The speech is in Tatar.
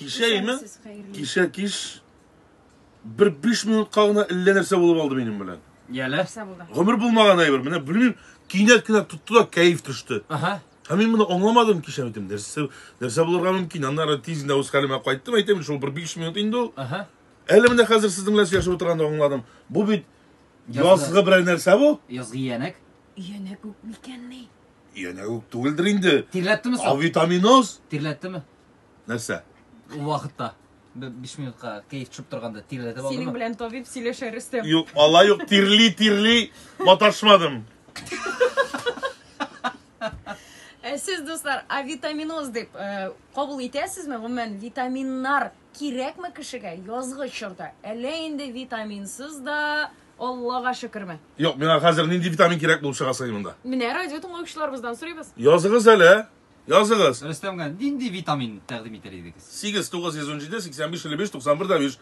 Кичә име? Исәнмесез, хәерле. Кичә кич бер 5 минутка гына әллә нәрсә булып алды минем белән. Яле. Нәрсә булды? Гомер булмаган әйбер. Менә белмим, кинәт кенә тотты да кәеф төште. Ага. Һәм мин моны аңламадым кичә әйтем, нәрсә нәрсә булырга мөмкин. Аннары тиз генә үз хәлемә кайттым, әйтәм, шул бер 5 минут инде ул. Ага. Әле менә хәзер сезнең белән сөйләшеп утырганда аңладым. Бу бит Язгы. язгы берәр нәрсә бу. Язгы янәк. Өянәк үк микәнни? Янә үк түгелдер инде. Тирләттеме соң? Авитаминоз. Тирләттеме? Нәрсә? Ул вакытта. Бер 5 минутка кәеф төшеп торганда тирләтеп Синең алдымы? белән табиб сөйләшә, Рөстәм. Юк, алай юк, тирли-тирли маташмадым. Ә Сез, дуслар, авитаминоз дип э, кабул итәсезме? Гомумән, витаминнар кирәкме кешегә язгы чорда? Әллә инде витаминсыз да Аллага шөкерме? Юк, миңа хәзер нинди витамин кирәк булып чыга соң монда? Менә радио тыңлаучыларыбыздан сорыйбыз. Языгыз әле, языгыз. Рөстәмгә нинди витамин тәкъдим итәр идегез? 8 917 85 55 91 да 5.